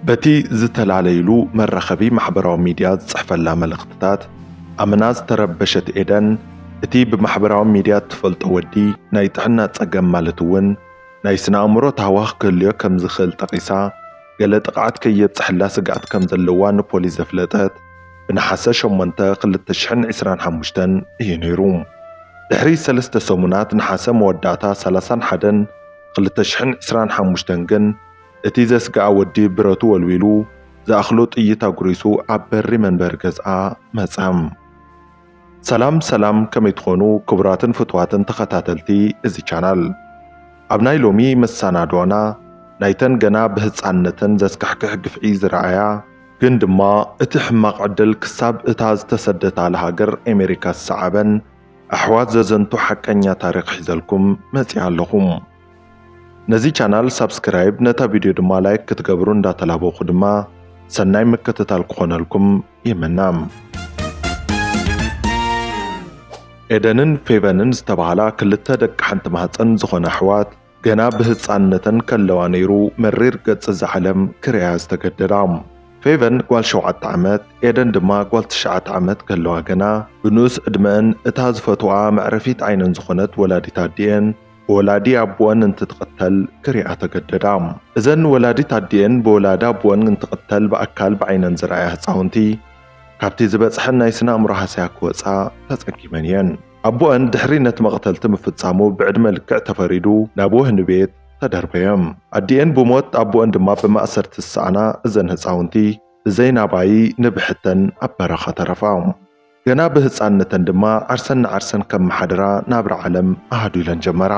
በቲ ዝተፈላለይሉ መራኸቢ ማሕበራዊ ሚድያ ዝጽሕፈላ መልእኽትታት ኣመና ዝተረበሸት ኤደን፣ እቲ ብማሕበራዊ ሚድያ እትፈልጦ ወዲ ናይ ጥዕና ጸገም ማለት እውን ናይ ስነ ኣእምሮ ታህዋኽ ክህልዮ ከም ዝኽእል ጠቒሳ፣ ገለ ጥቕዓት ከየብጽሐላ ስግኣት ከም ዘለዋ ንፖሊስ ዘፍለጠት ብነሓሰ ሸሞንተ ክልተ ሽሕን ዕስራን ሓሙሽተን እዩ ነይሩ። ድሕሪ ሰለስተ ሰሙናት፣ ነሓሰ መወዳእታ ሰላሳን ሓደን ክልተ ሽሕን ዕስራን ሓሙሽተን ግን፣ እቲ ዘስግኣ ወዲ ብረቱ ወልዊሉ፣ ዝኣኽሎ ጥይት ኣጉሪሱ ኣብ በሪ መንበሪ ገዝኣ መጸ። ሰላም ሰላም፣ ከመይ ትኾኑ ክቡራትን ፍቱዋትን ተኸታተልቲ እዚ ቻናል? ኣብ ናይ ሎሚ መሰናድኦና፣ ናይተን ገና ብህጻንነተን ዘስካሕክሕ ግፍዒ ዝረኣያ፣ ግን ድማ እቲ ሕማቕ ዕድል ክሳብ እታ ዝተሰደታላ ሃገር ኣሜሪካ ዝሰዓበን ኣሕዋት ዘዘንቱ ሓቀኛ ታሪኽ ሒዘልኩም መጺኣ ኣለኹ። ነዚ ቻናል ሳብስክራይብ፣ ነታ ቪድዮ ድማ ላይክ ክትገብሩ እንዳተላበኹ ድማ ሰናይ ምክትታል ክኾነልኩም ይምነ። ኤደንን ፌቨንን ዝተባህላ ክልተ ደቂ ሓንቲ ማህፀን ዝኾና ኣሕዋት፣ ገና ብህፃንነተን ከለዋ ነይሩ መሪር ገፅ እዛ ዓለም ክርእያ ዝተገደዳ። ፌቨን ጓል ሸውዓተ ዓመት፣ ኤደን ድማ ጓል ትሽዓተ ዓመት ከለዋ ገና፣ ብንኡስ ዕድመአን እታ ዝፈትዋ መዕረፊት ዓይነን ዝኾነት ወላዲት ኣዲኤን ብወላዲ ኣቦአን እንትትቕተል ክሪኣ ተገደዳ። እዘን ወላዲት ኣዲኤን ብወላዲ ኣቦአን እንትቕተል ብኣካል ብዓይነን ዝረኣያ ህፃውንቲ፣ ካብቲ ዝበፅሐን ናይ ስነ ኣእምሮ ሃስያ ክወፃ ተፀጊመን እየን። ኣቦአን ድሕሪ ነቲ መቕተልቲ ምፍፃሙ ብዕድመ ልክዕ ተፈሪዱ ናብ ወህኒ ቤት ተደርበየ። ኣዲኤን ብሞት ኣቦአን ድማ ብማእሰርቲ ዝሰኣና እዘን ህፃውንቲ ብዘይ ናባይ ንብሕተን ኣብ በረኻ ተረፋ። ገና ብህፃንነተን ድማ ዓርሰን ንዓርሰን ከመሓድራ ናብራ ዓለም ኣሃዱ ኢለን ጀመራ።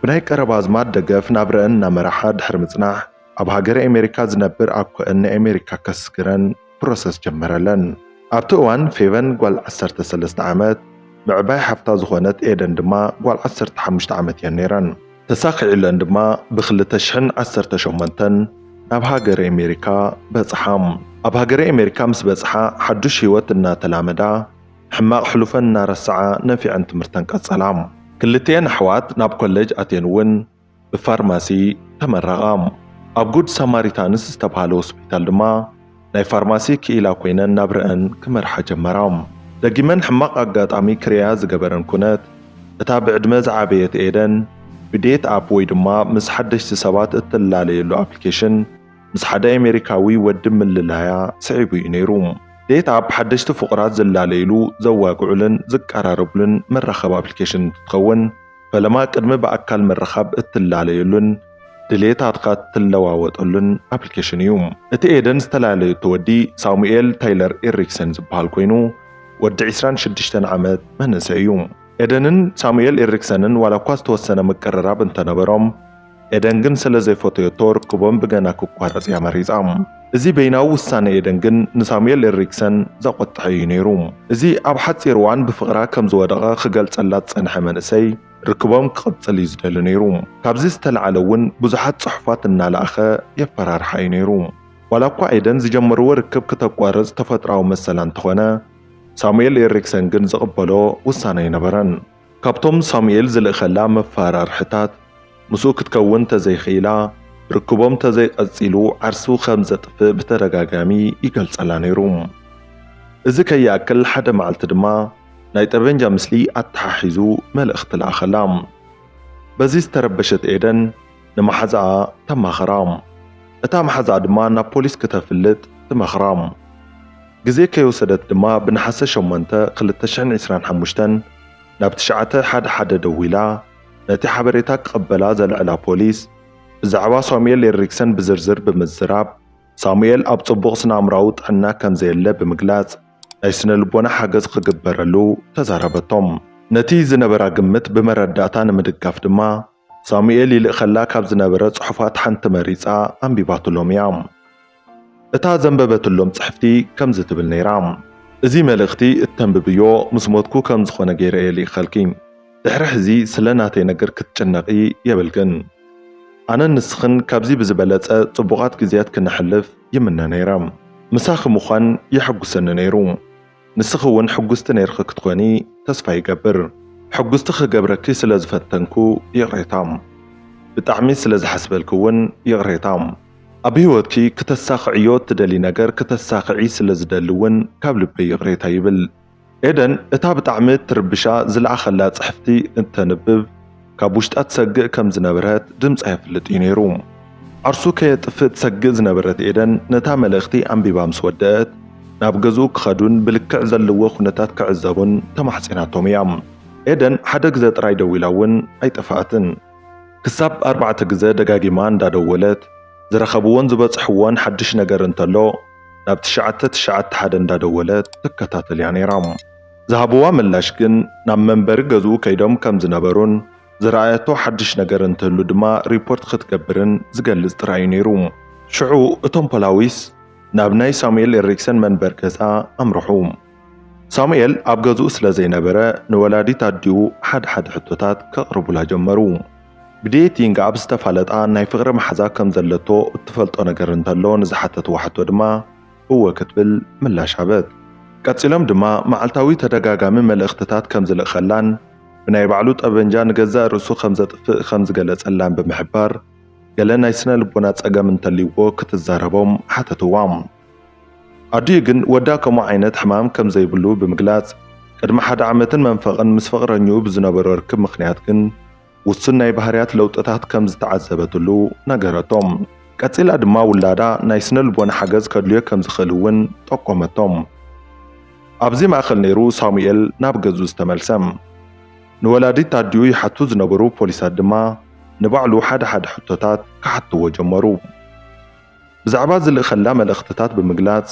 ብናይ ቀረባ ኣዝማድ ደገፍ ናብረአን እናመራሓ ድሕሪ ምፅናሕ፣ ኣብ ሃገረ ኣሜሪካ ዝነብር ኣኮአን ንኣሜሪካ ከስግረን ፕሮሰስ ጀመረለን። ኣብቲ እዋን ፌቨን ጓል ዓሰርተ ሰለስተ ዓመት፣ ምዕባይ ሓፍታ ዝኾነት ኤደን ድማ ጓል ዓሰርተ ሓሙሽተ ዓመት እየን ነይረን። ተሳኺዕለን ድማ ብክልተ ሽሕን ዓሰርተ ሸሞንተን ናብ ሃገረ ኣሜሪካ በጽሓ። ኣብ ሃገረ ኣሜሪካ ምስ በጽሓ፣ ሓዱሽ ህይወት እናተላመዳ፣ ሕማቕ ሕሉፈን እናረስዓ ነፊዐን ትምህርተን ቀጸላ። ክልቲኤን ኣሕዋት ናብ ኮሌጅ ኣትየን እውን ብፋርማሲ ተመረቓ። ኣብ ጉድ ሳማሪታንስ ዝተባህለ ሆስፒታል ድማ ናይ ፋርማሲ ክኢላ ኮይነን ናብረአን ክመርሓ ጀመራ። ደጊመን ሕማቕ ኣጋጣሚ ክርእያ ዝገበረን ኩነት፣ እታ ብዕድመ ዝዓበየት ኤደን፣ ብዴት ኣፕ ወይ ድማ ምስ ሓደሽቲ ሰባት እትላለየሉ ኣፕሊኬሽን፣ ምስ ሓደ ኣሜሪካዊ ወዲ ምልላያ ስዒቡ እዩ ነይሩ። ዴት ኣፕ ሓደሽቲ ፍቑራት ዝላለይሉ፣ ዘዋግዑልን ዝቀራረቡልን መራኸቢ ኣፕሊኬሽን እንትትኸውን፣ ፈለማ ቅድሚ ብኣካል ምርኻብ እትላለየሉን ድሌታትካ እትለዋወጠሉን ኣፕሊኬሽን እዩ። እቲ ኤደን ዝተፈላለየቶ ወዲ ሳሙኤል ታይለር ኤሪክሰን ዝበሃል ኮይኑ፣ ወዲ ዕስራን ሽዱሽተን ዓመት መንእሰይ እዩ። ኤደንን ሳሙኤል ኤሪክሰንን ዋላ እኳ ዝተወሰነ ምቅርራብ እንተነበሮም፣ ኤደን ግን ስለ ዘይፈተየቶ ርክቦም ብገና ክቋረጽ እያ መሪጻ። እዚ በይናዊ ውሳነ ኤደን ግን ንሳሙኤል ኤሪክሰን ዘቆጥዐ እዩ ነይሩ። እዚ ኣብ ሓጺር እዋን ብፍቕራ ከም ዝወደቐ ክገልጸላ ዝጸንሐ መንእሰይ፣ ርክቦም ክቕጽል እዩ ዝደሊ ነይሩ። ካብዚ ዝተለዓለ እውን ብዙሓት ጽሑፋት እናለኣኸ የፈራርሓ እዩ ነይሩ። ዋላ እኳ ኤደን ዝጀመርዎ ርክብ ክተቋርጽ ተፈጥራዊ መሰላ እንተኾነ፣ ሳሙኤል ኤሪክሰን ግን ዝቕበሎ ውሳነ ኣይነበረን። ካብቶም ሳሙኤል ዝልእኸላ መፈራርሕታት፣ ምስኡ ክትከውን ተዘይኽኢላ፣ ርክቦም ተዘይቐጺሉ ዓርሱ ከም ዘጥፍእ ብተደጋጋሚ ይገልጸላ ነይሩ። እዚ ከይኣክል ሓደ መዓልቲ ድማ ናይ ጠበንጃ ምስሊ ኣተሓሒዙ መልእኽቲ ለኣኸላ። በዚ ዝተረበሸት ኤደን ንመሓዛኣ ተማኽራ። እታ መሓዛኣ ድማ ናብ ፖሊስ ክተፍልጥ ትመኽራ። ግዜ ከይወሰደት ድማ ብነሓሰ ሸሞንተ ክልተ ሽሕን ዕስራን ሓሙሽተን ናብ ትሽዓተ ሓደ ሓደ ደዊላ ነቲ ሓበሬታ ክቕበላ ዘልዕላ ፖሊስ፣ ብዛዕባ ሳሙኤል ኤሪክሰን ብዝርዝር ብምዝራብ፣ ሳሙኤል ኣብ ጽቡቕ ስነ-ኣእምሮኣዊ ጥዕና ከም ዘየለ ብምግላጽ፣ ናይ ስነ-ልቦና ሓገዝ ክግበረሉ ተዛረበቶም። ነቲ ዝነበራ ግምት ብመረዳእታ ንምድጋፍ ድማ፣ ሳሙኤል ይልእኸላ ካብ ዝነበረ ጽሑፋት ሓንቲ መሪጻ ኣንቢባትሎም እያ። እታ ዘንበበትሎም ጽሕፍቲ ከምዚ ትብል ነይራ፣ "እዚ መልእኽቲ እተንብብዮ ምስ ሞትኩ ከም ዝኾነ ገይረ እየ ልኢኸልኪ። ድሕሪ ሕዚ ስለ ናተይ ነገር ክትጭነቒ የብልክን። ኣነን ንስኽን ካብዚ ብዝበለጸ ጽቡቓት ግዜያት ክነሕልፍ ይምነ ነይረ። ምሳኺ ምዃን የሐጉሰኒ ነይሩ። ንስኺ እውን ሕጉስቲ ነይርኺ ክትኮኒ ተስፋ ይገብር። ሕጉስቲ ክገብረኪ ስለ ዝፈተንኩ ይቕሬታ። ብጣዕሚ ስለ ዝሓስበልኪ እውን ይቕሬታ። ኣብ ህይወትኪ ክተሳኽዕዮ እትደሊ ነገር ክተሳኽዒ ስለ ዝደሊ እውን ካብ ልበይ ይቕሬታ ይብል። ኤደን እታ ብጣዕሚ እትርብሻ ዝለኣኸላ ጽሕፍቲ እተንብብ፣ ካብ ውሽጣ ትሰግእ ከም ዝነበረት ድምጻ የፍልጥ እዩ ነይሩ። ዓርሱ ከየጥፍእ ትሰግእ ዝነበረት ኤደን ነታ መልእኽቲ ኣንቢባ ምስ ወደአት፣ ናብ ገዝኡ ክኸዱን ብልክዕ ዘለዎ ኩነታት ክዕዘቡን ተማሕጺናቶም እያ። ኤደን ሓደ ግዘ ጥራይ ደዊላ እውን ኣይጠፍኣትን። ክሳብ ኣርባዕተ ግዘ ደጋጊማ እንዳደወለት፣ ዝረኸብዎን ዝበጽሕዎን ሓድሽ ነገር እንተሎ ናብ ትሽዓተ ትሽዓተ ሓደ እንዳደወለት ትከታተል እያ ነይራ። ዝሃብዋ ምላሽ ግን ናብ መንበሪ ገዝኡ ከይዶም ከም ዝነበሩን ዝረኣየቶ ሓድሽ ነገር እንትህሉ ድማ ሪፖርት ክትገብርን ዝገልጽ ጥራይ እዩ ነይሩ። ሽዑ እቶም ፖላዊስ ናብ ናይ ሳሙኤል ኤሪክሰን መንበር ገዛ ኣምርሑ። ሳሙኤል ኣብ ገዝኡ ስለ ዘይነበረ ንወላዲት ኣዲኡ ሓደ ሓደ ሕቶታት ከቕርቡላ ጀመሩ። ብዴቲንግ ኣብ ዝተፋለጣ ናይ ፍቕሪ መሓዛ ከም ዘለቶ እትፈልጦ ነገር እንተሎ ንዝሓተትዋ ሕቶ ድማ እወ ክትብል ምላሽ ሃበት። ቀጺሎም ድማ መዓልታዊ ተደጋጋሚ መልእኽትታት ከም ዝልእኸላን ብናይ ባዕሉ ጠበንጃ ንገዛእ ርእሱ ከም ዘጥፍእ ከም ዝገለጸላን ብምሕባር ገለ ናይ ስነ ልቦና ጸገም እንተልይዎ ክትዛረቦም ሓተትዋ። ኣዲኡ ግን ወዳ ከምኡ ዓይነት ሕማም ከም ዘይብሉ ብምግላጽ ቅድሚ ሓደ ዓመትን መንፈቕን ምስ ፍቕረኝኡ ብዝነበሮ ርክብ ምኽንያት ግን ውሱን ናይ ባህርያት ለውጥታት ከም ዝተዓዘበትሉ ነገረቶም። ቀጺላ ድማ ውላዳ ናይ ስነ ልቦና ሓገዝ ከድልዮ ከም ዝኽእል እውን ጠቆመቶም። ኣብዚ ማእከል ነይሩ ሳሙኤል ናብ ገዝኡ ዝተመልሰ። ንወላዲት ኣዲኡ ይሓቱ ዝነበሩ ፖሊሳት ድማ ንባዕሉ ሓደ ሓደ ሕቶታት ክሓትዎ ጀመሩ። ብዛዕባ ዝልእኸላ መልእኽትታት ብምግላጽ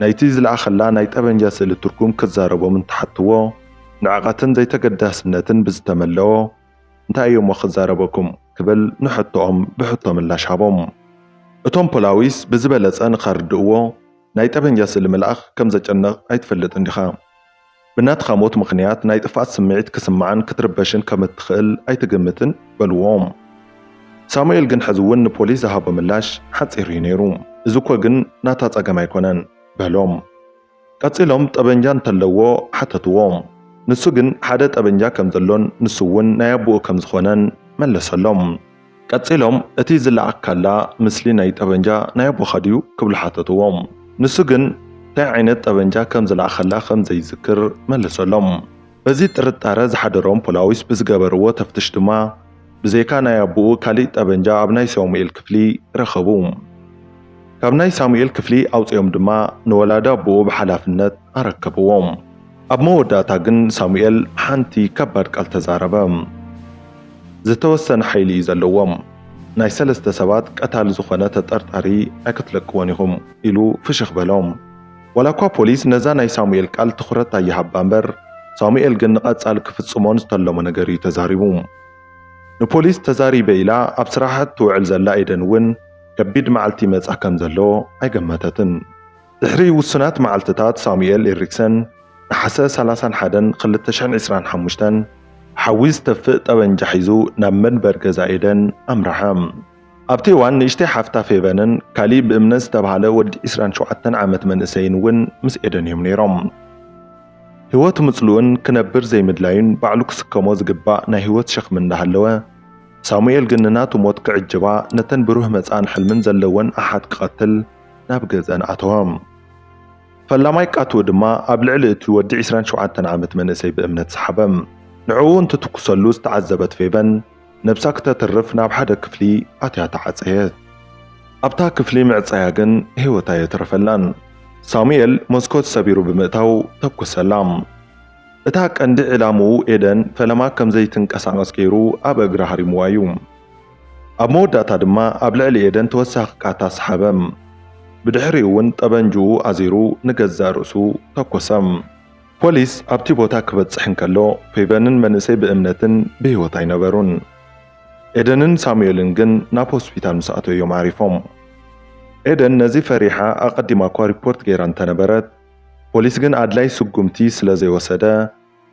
ናይቲ ዝለኣኸላ ናይ ጠበንጃ ስእሊ ትርጉም ክዛረቦም እንትሓትዎ ንዕቐትን ዘይተገዳስነትን ብዝተመለኦ እንታይ እዩሞ ክዛረበኩም ክብል ንሕቶኦም ብሕቶ ምላሽ ሃቦም። እቶም ፖላዊስ ብዝበለጸ ንኸርድእዎ ናይ ጠበንጃ ስእሊ ምልኣኽ ከም ዘጨንቕ ኣይትፈልጥን ዲኻ? ብናትኻ ሞት ምኽንያት ናይ ጥፍኣት ስምዒት ክስምዓን ክትርበሽን ከም እትኽእል ኣይትግምትን በልዎም። ሳሙኤል ግን ሕዚ እውን ንፖሊስ ዝሃቦ ምላሽ ሓጺር እዩ ነይሩ። እዚ እኮ ግን ናታ ጸገም ኣይኮነን በሎም። ቀጺሎም ጠበንጃ እንተለዎ ሓተትዎ። ንሱ ግን ሓደ ጠበንጃ ከም ዘሎን ንሱ እውን ናይ ኣቦኡ ከም ዝኾነን መለሰሎም። ቀጺሎም እቲ ዝለኣካላ ምስሊ ናይ ጠበንጃ ናይ ኣቦኻ ድዩ ክብሉ ሓተትዎ። ንሱ ግን እንታይ ዓይነት ጠበንጃ ከም ዝለኣኸላ ከም ዘይዝክር መለሰሎም። በዚ ጥርጣረ ዝሓደሮም ፖላዊስ ብዝገበርዎ ተፍትሽ ድማ ብዘይካ ናይ ኣቦኡ ካሊእ ጠበንጃ ኣብ ናይ ሳሙኤል ክፍሊ ረኸቡ። ካብ ናይ ሳሙኤል ክፍሊ ኣውጺኦም ድማ ንወላዲ ኣቦኡ ብሓላፍነት ኣረከብዎም። ኣብ መወዳእታ ግን ሳሙኤል ሓንቲ ከባድ ቃል ተዛረበ። ዝተወሰነ ሓይሊ እዩ ዘለዎም። ናይ ሰለስተ ሰባት ቀታሊ ዝኾነ ተጠርጣሪ ኣይክትለቅዎን ኢኹም ኢሉ ፍሽኽ በሎም። ዋላ እኳ ፖሊስ ነዛ ናይ ሳሙኤል ቃል ትኹረት ኣይሃባ እምበር ሳሙኤል ግን ንቐጻሊ ክፍጽሞን ዝተለሞ ነገር እዩ ተዛሪቡ። ንፖሊስ ተዛሪበ ኢላ ኣብ ስራሓት ትውዕል ዘላ ኤደን እውን ከቢድ መዓልቲ ይመጻ ከም ዘሎ ኣይገመተትን። ድሕሪ ውሱናት መዓልትታት ሳሙኤል ኤሪክሰን ነሓሰ ሰላሳን ሓደን ክልተ ሽሕን ዕስራን ሓሙሽተን ሓዊ ዝተፍእ ጠበንጃ ሒዙ ናብ መንበር ገዛ ኤደን ኣምርሐ። ኣብቲ እዋን ንእሽተይ ሓፍታ ፌቨንን ካሊእ ብእምነት ዝተባህለ ወዲ ዕስራን ሸውዓተን ዓመት መንእሰይን እውን ምስ ኤደን እዮም ነይሮም። ህይወት ምጽልኡን ክነብር ዘይምድላዩን ባዕሉ ክስከሞ ዝግባእ ናይ ህይወት ሸኽሚ እንዳሃለወ ሳሙኤል ግን ንናቱ ሞት ክዕጅባ ነተን ብሩህ መጻእን ሕልምን ዘለወን ኣሓት ክቐትል ናብ ገዘን ኣተወ። ፈላማይ ቃትኡ ድማ ኣብ ልዕሊ እቲ ወዲ ዕስራን ሸውዓተን ዓመት መንእሰይ ብእምነት ሰሓበ። ንዕኡ እንትትኩሰሉ ዝተዓዘበት ፌቨን ነብሳ ክተትርፍ ናብ ሓደ ክፍሊ ኣትያ ተዓጸየት። ኣብታ ክፍሊ ምዕጻያ ግን ህይወታ የተረፈላን። ሳሙኤል መስኮት ሰቢሩ ብምእታው ተኩሰላ። እታ ቀንዲ ዕላምኡ ኤደን ፈለማ ከም ዘይትንቀሳቐስ ገይሩ ኣብ እግራ ሃሪምዋ እዩ። ኣብ መወዳእታ ድማ ኣብ ልዕሊ ኤደን ተወሳኺ ቃታ ሰሓበ። ብድሕሪኡ እውን ጠበንጅኡ ኣዚሩ ንገዛእ ርእሱ ተኮሰ። ፖሊስ ኣብቲ ቦታ ክበጽሕ እንከሎ ፌቨንን መንእሰይ ብእምነትን ብህይወት ኣይነበሩን። ኤደንን ሳሙኤልን ግን ናብ ሆስፒታል ምስ ኣተው እዮም ዓሪፎም። ኤደን ነዚ ፈሪሓ ኣቐዲማ እኳ ሪፖርት ገይራ እንተነበረት ፖሊስ ግን ኣድላይ ስጉምቲ ስለ ዘይወሰደ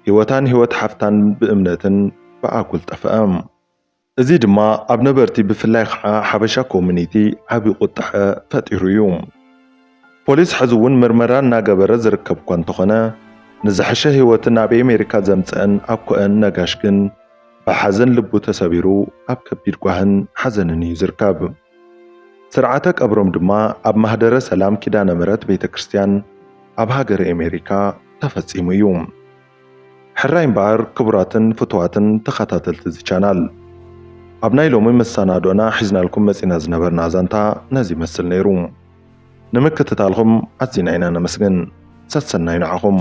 ህይወታን ህይወት ሓፍታን ብእምነትን ብኣጉል ጠፍአ። እዚ ድማ ኣብ ነበርቲ ብፍላይ ከዓ ሓበሻ ኮሚኒቲ ዓቢ ቁጥዐ ፈጢሩ እዩ። ፖሊስ ሕዚ እውን ምርመራ እናገበረ ዝርከብ እኳ እንተኾነ ንዝሐሸ ህይወትን ኣብ ኣሜሪካ ዘምፀአን ኣኮአን ነጋሽ ግን ብሓዘን ልቡ ተሰቢሩ ኣብ ከቢድ ጓህን ሓዘንን እዩ ዝርከብ። ስርዓተ ቀብሮም ድማ ኣብ ማህደረ ሰላም ኪዳነ ምሕረት ቤተ ክርስቲያን ኣብ ሃገረ ኣሜሪካ ተፈጺሙ እዩ። ሕራይ እምበኣር ክቡራትን ፍቱዋትን ተኸታተልቲ እዚ ቻናል፣ ኣብ ናይ ሎሚ መሰናዶና ሒዝናልኩም መጺና ዝነበርና ዛንታ ነዚ ይመስል ነይሩ። ንምክትታልኩም ኣዚና ኢና ነመስግን። ሰሰናዩ ንዓኹም።